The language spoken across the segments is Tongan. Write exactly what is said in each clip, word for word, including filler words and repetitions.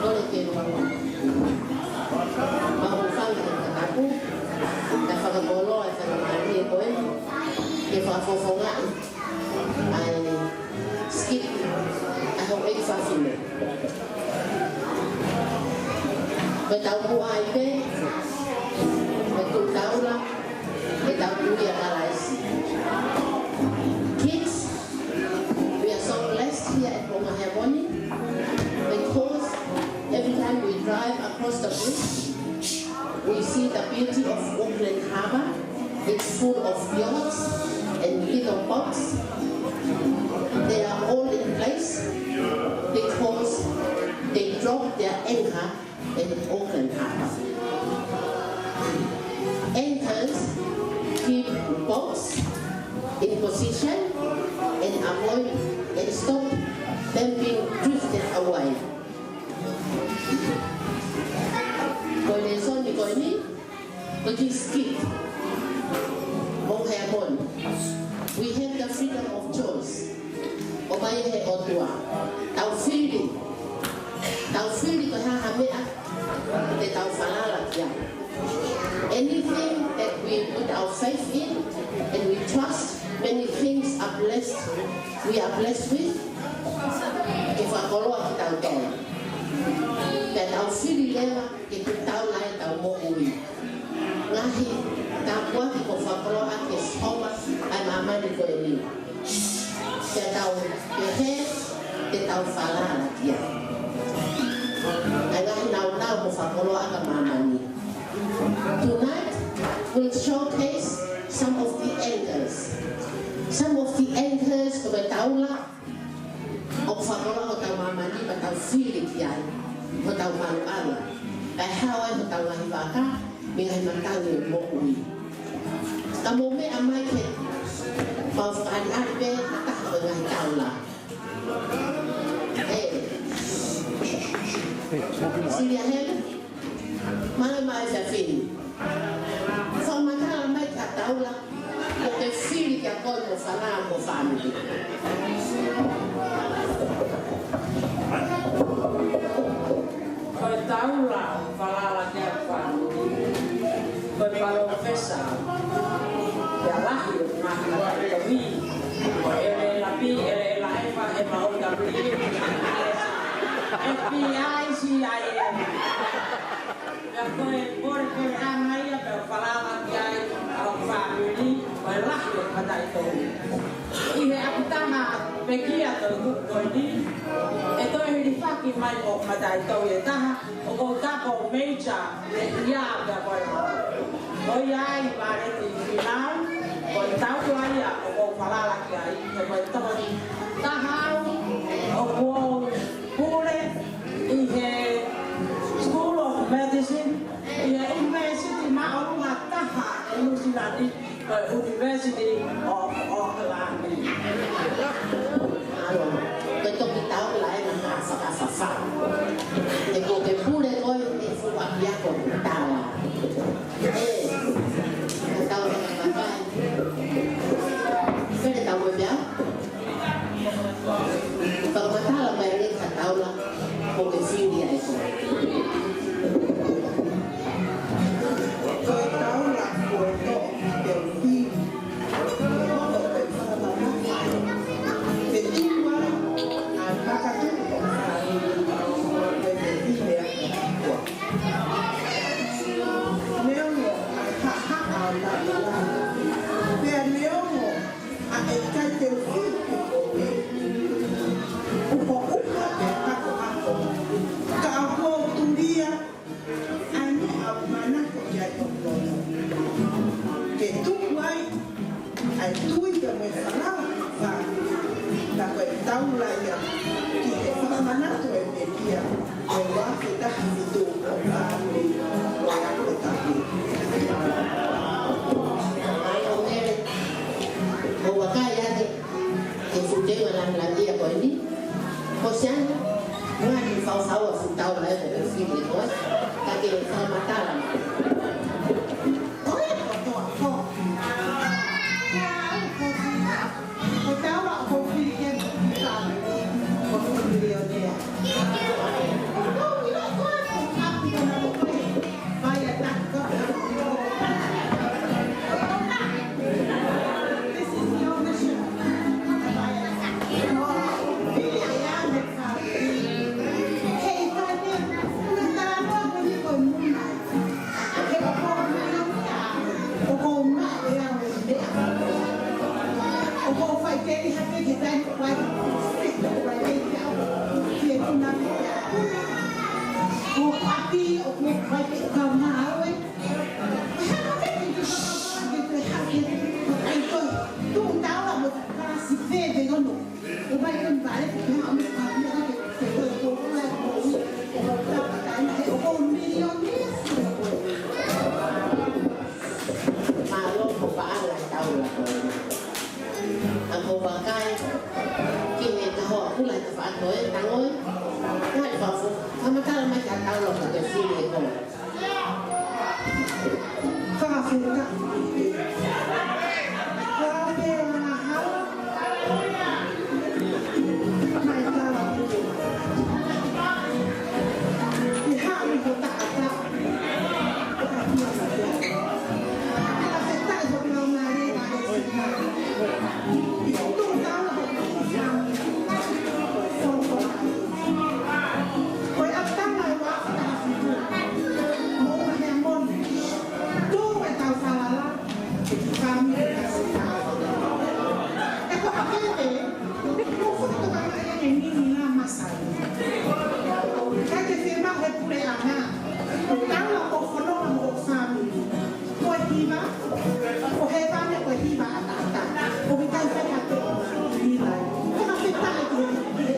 Kole ke u maʻu fanga he fakatapu, kae fakakoloa e faingamālie ko eni ke fakafofongaʻi ʻa e skit ʻa e Houʻeiki Fafine. Ko ʻetau muʻa ai pē, ko e Tuʻi Taula, ʻetau Tuʻi ʻa Kalaisi. Kids, we are so blessed here at Moʻunga Heamoni because every time we drive across the bridge, we see the beauty of Auckland Harbour. It's full of yachts and little boats. They are all in place because they drop their anchor in Auckland Harbour. Anchors keep boats in position and avoid and stop them being drifted away. Ko e lēsoni ko eni, ko e kiʻi skit. Moʻunga Heamoni. We have the freedom of choice. ʻOmai ʻe he ʻOtua. Tau fili. Tau fili ko e hā ha meʻa te tau falala ki ai. Anything that we put our faith in and we trust, many things are blessed, we are blessed with, ke fakakoloa kitautolu. Pea tau fili leva ke tau lava ʻetau moʻui. Ngaahi tāpuaki kuo fakakoloa ʻaki ʻe Sihova ʻa e māmani ko eni. Pea tau pehē te tau falala ki ai. ʻA e ngaahi naunau kuo fakakoloa ʻaki ʻa māmani. Tonight we'll showcase some of the anchors. Some of the anchors ko e taula ʻoku fakakoloa hotau māmani, pea tau fili ki ai hotau maluʻanga. Kae hao ai hotau ngaahi vaka mei he ngaahi matangi ʻo e moʻui. Ka mou meʻa mai ke mau fakaʻaliʻali pē ha taha ʻo e ngaahi taula. ʻE. Sili ʻa Helen. Mālō mai Safini. Fakamatala mai ki ha taula ʻoku ke fili kia koe mo e fānau mo e fāmili. Ko e taula falala ki ai e fāmili. Ko e palōfesa ia lahi ʻo e ngaahi mataʻitohi. Ko ʻElēnā Pī, ʻElēnā Efa, Ema ʻo Gabrieli, F B I, C I A. Pea ko e kole ko e anga ia pea falala ki ai ʻa e fāmili, ko e lahi ʻo e mataʻitohi. ʻI he ʻapitaha pekia ʻo e uike ko eni, ʻe toe hilifaki mai mo e mataʻitohi ʻe taha, ʻoku ou tapu Major Leʻia pea ko e, ko ia ai Vāleti Finau, ko e taula ia ʻoku ou falala ki ai, he ko e tohi taha au ʻoku ou pule ʻi he School of Medicine, ʻi he ʻunivēsiti māʻolunga taha ʻi Nuʻu Sila ni, ko e University of Auckland. ʻAlo, ko e toki taula ʻena ka fakafafa. He ko e pule ko ē ʻi he fuʻu ʻapiako taula. ʻE, ko e taula ka fakafafa. Pele tau mo e meʻa. Fakamatala mai ange ki ha taula ʻoku ke fili ai koe. Ko e taula kuo toʻo ke u fili. Ko e fakamatala mai. Ke tuku ai ʻa e makatuʻu ʻo e fāmili. Ko e fili ʻa e koa. Neongo ʻa e haʻahaʻa ʻo e taula. Pea neongo ʻa e ʻikai te u fili ʻo e ʻuhoʻuho pe akoako. Ka ʻoku ou tulia ʻa e meʻa ʻoku manako ki ai ʻoku loto. Ke tuku ai ʻa e tui pea mo e falala. Ka ko e taula ia ki he fakamanatu ʻa e meʻa ia. Ko e ua afe taha fitu ʻo fāmili ʻo e Ako Tapu. ʻOku ou vakai ange ki he fuʻu teu lāngilangi ko eni. Ko e siana, ngaahi faufaua fuʻu taula ʻoku ke fili ʻe koe, ka ke fakamatala mai. Ko e kotoa ko. Mālō mo e paʻanga e taula ko ē. ʻA mo vakai ki he tahoʻa kula he tafaʻaki ko ē, tango ē. Ngaahi fafo, fakamatala mai ki he taula ko ē ke fili e kolo. Fakafetaʻi. Fakafetaʻi. Fāmili ʻa Sīsū. ʻE ko e pēpē, ko e fuʻu tokanga ia ke nini la masai. Ka ke fiemaʻu he puleʻanga, ko e taula ʻo e fononga mo e fāmili. Ko e hiva, ko e hēvani ko e hiva ʻataʻatā. ʻOku ʻikai fai ha tō nila. Fakafetaʻi ki he, ki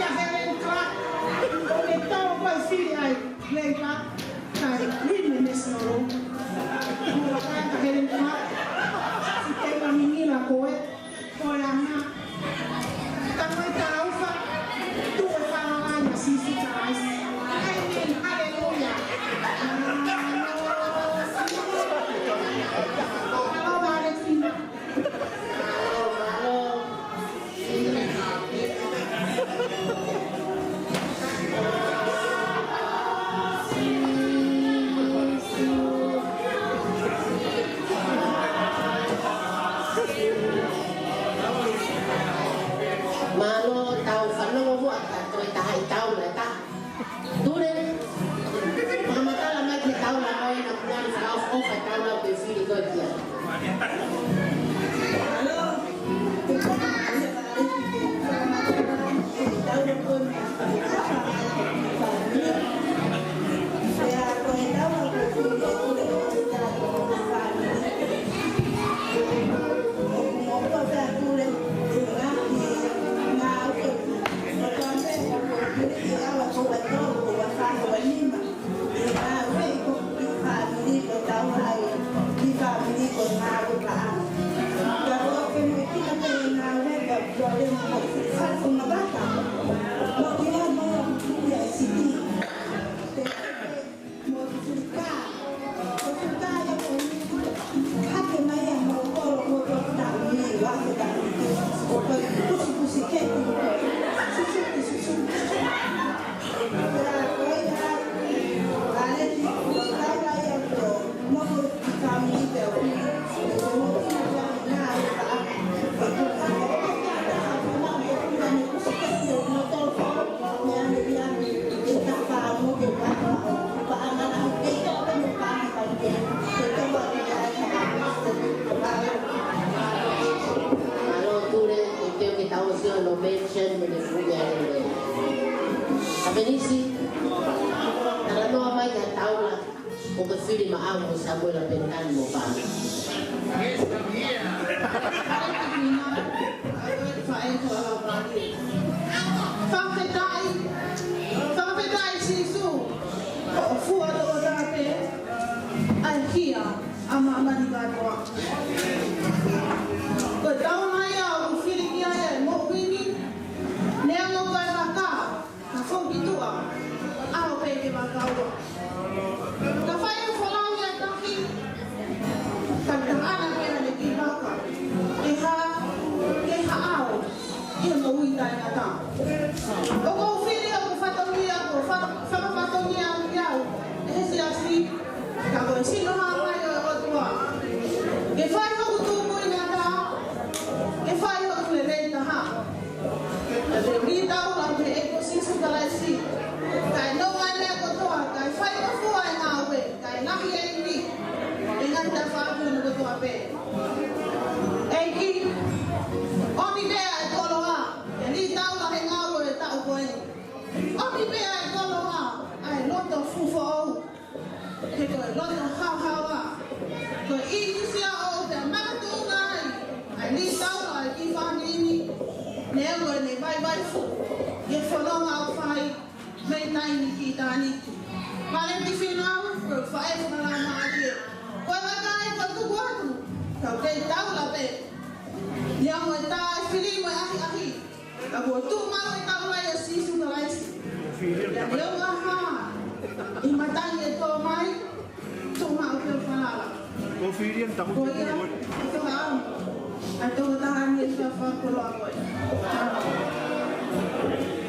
he Helen Clark, ʻo ne tau ko e fili ai, Leipa, kai Wini Mesnoro. Mo ka kai ka Helen Clark, si te ma minila ko e, ko e ana. Ka ko e taufa, tuʻu e falala ʻia Sīsū Kalaisi. Amen. Haleluia. Mālō, Valesina. Mālō, tau fanongo muʻa, ka toe taha ʻi taula ʻe taha. Tule, fakamatala mai ki he taula ko ē naʻa ku ngali fakaʻofoʻofa e taula ʻoku ke fili ko ē ki ai. Mālō Tule, ʻoku ou tui ʻoku ke tau sio no mention mo e fuʻu meʻa lelei. ʻApenisi, talanoa mai ki he taula ʻoku ke fili maʻau mo Samuela Penitani mo e fāmili. Fakafetaʻi, fakafetaʻi Sīsū, ko e fua toko taha pē, ʻa e hia, ʻa Māmani kātoa. Ko e taʻu mai ʻoku fili ki ai e moʻui ni, neongo ko e vaka, ka foki tuʻa, ʻalu pē ke vaka ua. Ka fai e folau ia taki, ka taʻana pē ʻene kiʻi vaka. Ke hā, ke hā ʻalu. ʻI he moʻui taʻengata. ʻOku ou fili ʻa e fatongia, ʻoku fa-, fakafatongia ʻaki au ʻe he siasi, ka ko e sino hā mai ʻo e ʻOtua. Ke fai hoku tupu ʻi ngata, ke fai hoku lelei taha. Ka te u lī taula ki he ʻEiki ko Sīsū Kalaisi. Kae nonga e meʻa kotoa, kae fai mo fua e ngāue, kae lahi e ivi, ʻe ngata faʻaki hono kotoa pē. ʻEiki, ʻomi pē ʻa e koloa, ke lī taula he ngāue ʻo e taʻu ko eni. ʻOmi pē ʻa e koloa, ʻa e loto fuʻu foʻou, he ko e loto haohaoa. Ko e ʻīmisi ʻoʻou te makatuʻunga ai, ʻa e lī taula ʻa e kiʻi fāmili ni, neongo ʻene vaivai fuʻu, ʻi he fononga ʻoku fai, mei taimi ki ʻitāniti. Palēmisi Fīnau, ko e faʻē fakalaumālie. Ko e vakai ko e tuku atu, kau kei taula pē. Ia mo e tā e fili mo e ʻahiʻahi. Ka kuo tuʻu maʻu e taula ʻia Sīsū Kalaisi. Ia leo maha, ʻi matangi e tō mai, tuʻu maʻu pē ʻo falala. Ko Filian taku ko ia, ko e tokotaha ni ʻe fia fakakoloa ko ē.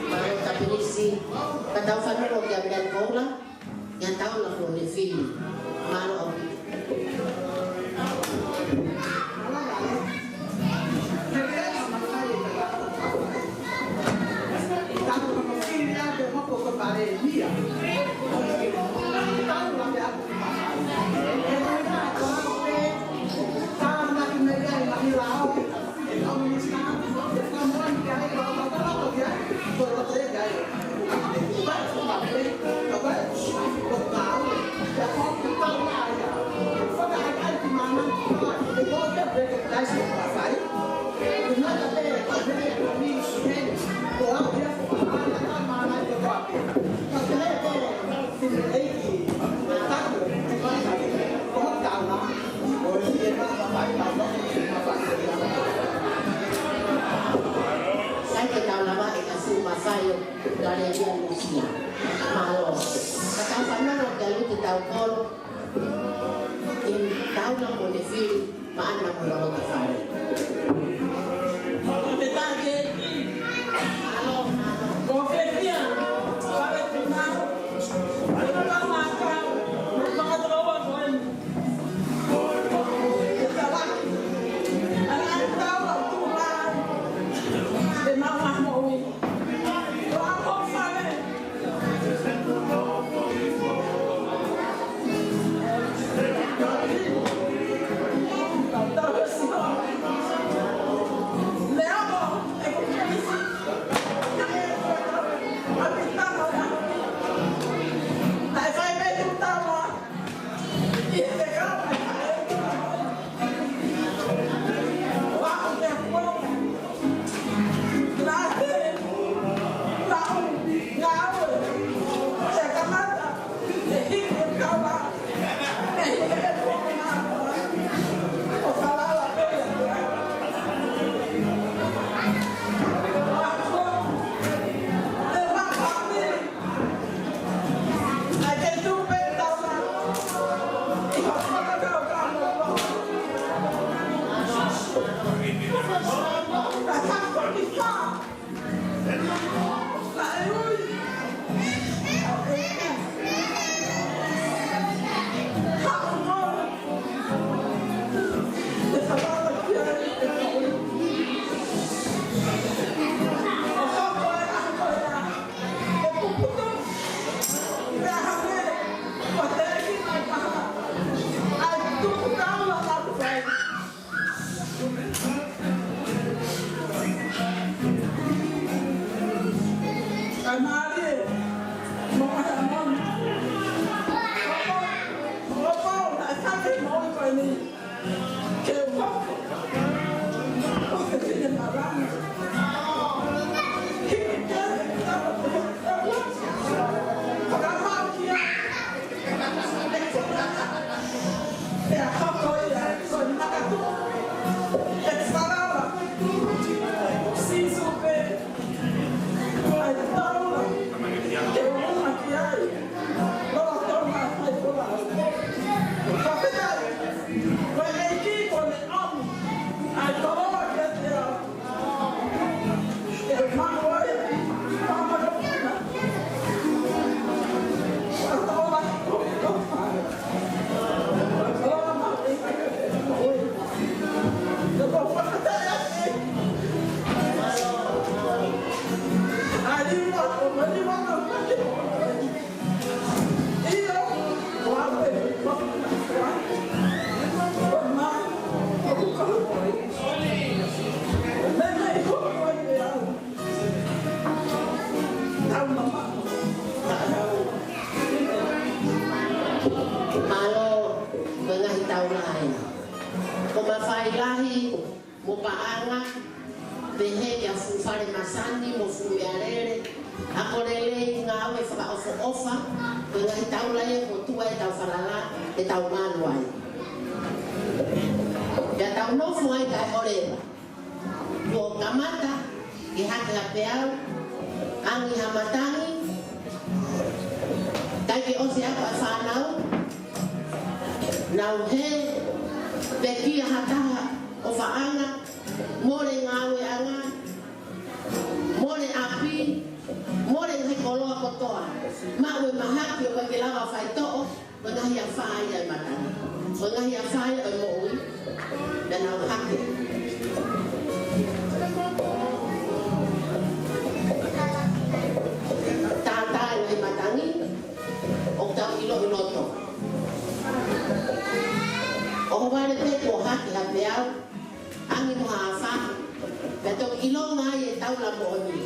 Mālō Kapinisi, ka tau fanongo kia Brian Koula, ia taula ko e fili. Mālō ʻaupito. Sai ke tau lava e kasi Masaio, Galeria Musia. Mālō. Ka tau fanongo ki ai ki tau kolo, ʻi he taula mo e fili, maʻana mo e loto fale. Ko e tā ke ki. Mālō, mālō. Ko e fefia, fale tuna, ko e tau mākau, ko e fakatau a ko eni. Ko e mafai lahi mo e paʻanga, pehē kia Fuʻu Fale Masani mo Fuʻu Meʻalele, ako lelei, ngāue fakaʻofoʻofa, ko e ngaahi taula ia kuo tuʻu ai ʻetau falala, ʻetau malu ai. Pea tau nofo ai kae ʻoleva. Kuo kamata ke hake ha peau, angi ha matangi, ʻikai ke ʻosi ako ʻa e fānau, nau hē, pekia ha taha ʻofaʻanga, mole ngāueʻanga, mole ʻapi, mole ngaahi koloa kotoa. Maʻu e mahaki ʻoku ʻikai ke lava faitoʻo, ko e ngaahi afā ia ʻo e matangi. Ko e ngaahi afā ia ʻo e moʻui, naʻa nau hake. Tātā e ngaahi matangi, ʻoku tau ʻilo ʻi loto. ʻOho vale pē kuo hake ha peau, angi mo ha afā, pea toki ʻilonga ai e taula moʻoni.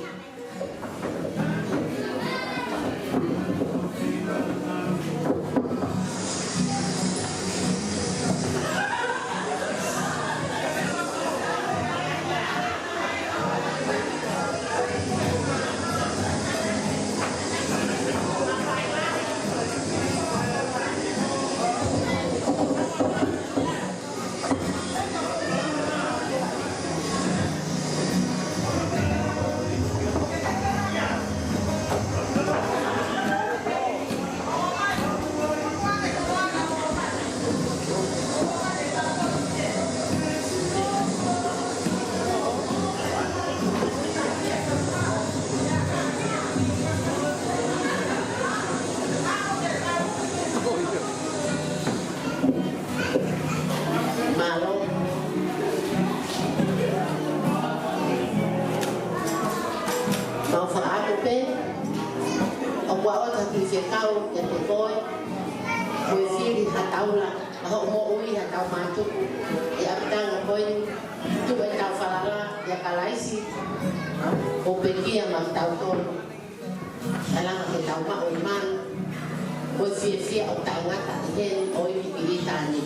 Mālō. Mau fakaʻamu pē, ʻoku ʻoatu ʻa e kiʻi fekau kiate koe, mo e fili ha taula, ʻa hoʻo moʻui ha tau mātuku, ʻi he ʻapitanga ko eni, tuʻu ʻetau falala ʻia Kalaisi, ʻo pekia maʻatautolu. Kalanga ke tau maʻu e manu, ko e fiefia ʻoku taʻengata ʻi heni ʻo ivi ki ʻitāniti.